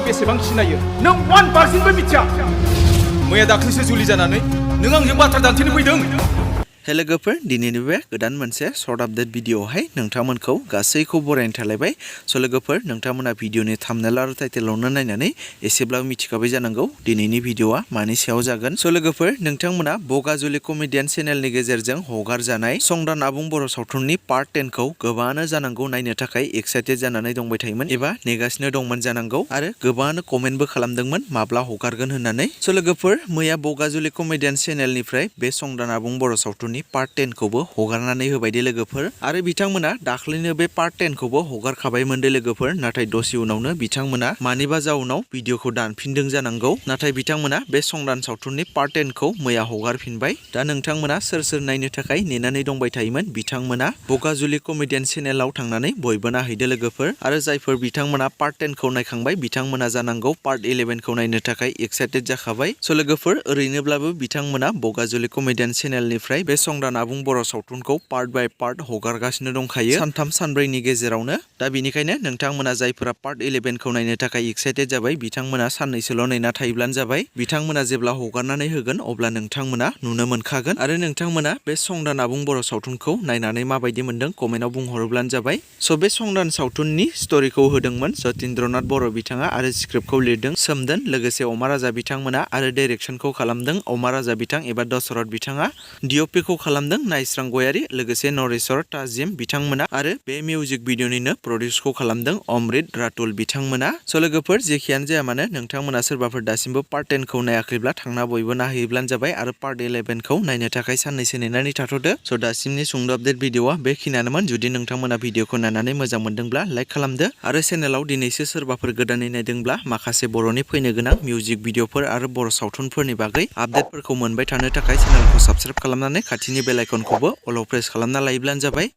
बेसेबां सिनायो नों 1% बो मिथिया मैया दाख्लैसो जुलि जानानै नों आंजों बाथ्रा दान्थेनो फैदों हेलो लोगोफोर दिनैनि बे गोदान मोनसे सर्ट आपडेट भिडिअआवहाय नोंथांमोनखौ गासैखौ बरायनो थालायबाय स' लोगोफोर नोंथांमोना भिडिअनि थाम्बनेल आरो टाइटेलावनो नायनानै एसेब्लाबो मिथिखाबाय जानांगौ दिनैनि भिडिअआ मानि सायाव जागोन स' लोगोफोर नोंथांमोना बगाजुलि कमेडियान चेनेलनि गेजेरजों हगारजानाय संदान आबुं बर' सावथुननि पार्ट 10 खौ गोबाङानो जानांगौ नायनो थाखाय एक्साइटेड जानानै दंबाय थायोमोन एबा नेगासिनो दंमोन जानांगौ आरो गोबाङानो कमेन्टबो खालामदोंमोन माब्ला हगारगोन होननानै स' लोगोफोर मैया बगाजुलि कमेडियान चेनेलनिफ्राय बे संदान आबुं बर' सावथुननि पार्ट 10 खौबो हगारनानै होबाय दे लोगोफोर आरो बिथांमोना दाख्लैनो बे पार्ट 10 खौबो हगारखाबायमोन दे लोगोफोर नाथाय दसे उनावनो बिथांमोना मानिबा जाउनाव भिडिअखौ दानफिनदों जानांगौ नाथाय बिथांमोना बे संदान सावथुननि पार्ट 10 खौ मैया हगारफिनबाय दा नोंथांमोना सोर सोर नायनो थाखाय नेनानै दंबाय थायोमोन बिथांमोना बगाजुलि कमेडियान चेनेलाव थांनानै बयबो नायहैदो लोगोफोर आरो जायफोर बिथांमोना पार्ट 10 खौ नायखांबाय बिथांमोना जानांगौ पार्ट 11 खौ नायनो थाखाय एक्साइटेड जाखाबाय स' लोगोफोर ओरैनोब्लाबो बिथांमोना बगाजुलि कमेडियान चेनेलनिफ्राय बे संदान आबुं बर' सावथुनखौ पार्ट बाय पार्ट हगारगासिनो दंखायो सानथाम सानब्रैनि गेजेरावनो दा बेनिखायनो नोंथांमोना जायफोरा पार्ट 11 खौ नायनो थाखाय एक्साइटेड जाबाय बिथांमोना साननैसोल' नेना थायोब्लानो जाबाय बिथांमोना जेब्ला हगारनानै होगोन अब्ला नोंथांमोना नुनो मोनखागोन आरो नोंथांमोना बे संदान आबुं बर' सावथुनखौ नायनानै माबायदि मोनदों कमेन्टआव बुंहरोब्लानो जाबाय स' बे संदान सावथुननि स्ट'रिखौ होदोंमोन सतीन्द्रनाथ बर' बिथाङा आरो स्क्रिप्टखौ लिरदों सोमदोन लोगोसे अमा राजा बिथांमोना आरो डाइरेक्सनखौ खालामदों अमा राजा बिथां एबा दशरथ बिथाङा डिअपिखौ खालामदों नाइस्रां गयारि लोगोसे नरेश्वर ताजिम बिथांमोना आरो बे मिउजिक भिडिअनिनो प्रडिउसखौ खालामदों अमृत रातुल बिथांमोना स' लोगोफोर जेखियानो जाया मानो नोंथांमोना सोरबाफोर दासिमबो पार्ट 10 खौ नायाखैब्ला थांना बयबो नायहैब्लानो जाबाय आरो पार्ट 11 खौ नायनो थाखाय साननैसो नेनानै थाथ'दो स' दासिमनि सुंद' आपडेट भिडिअआ बेखिनियानोमोन जुदि नोंथांमोना भिडिअखौ नायनानै मोजां मोनदोंब्ला लाइक खालामदो आरो चेनेलाव दिनैसो सोरबाफोर गोदानै नायदोंब्ला माखासे बर'नि फैनो गोनां मिउजिक भिडिअफोर आरो बर' सावथुनफोरनि बागै आपडेटफोरखौ मोनबाय थानो थाखाय चेनेलखौ साबस्क्राइब खालामनानै खाथिनि बेल आइकनखौबो अल प्रेस खालामना लायोब्लानो जाबाय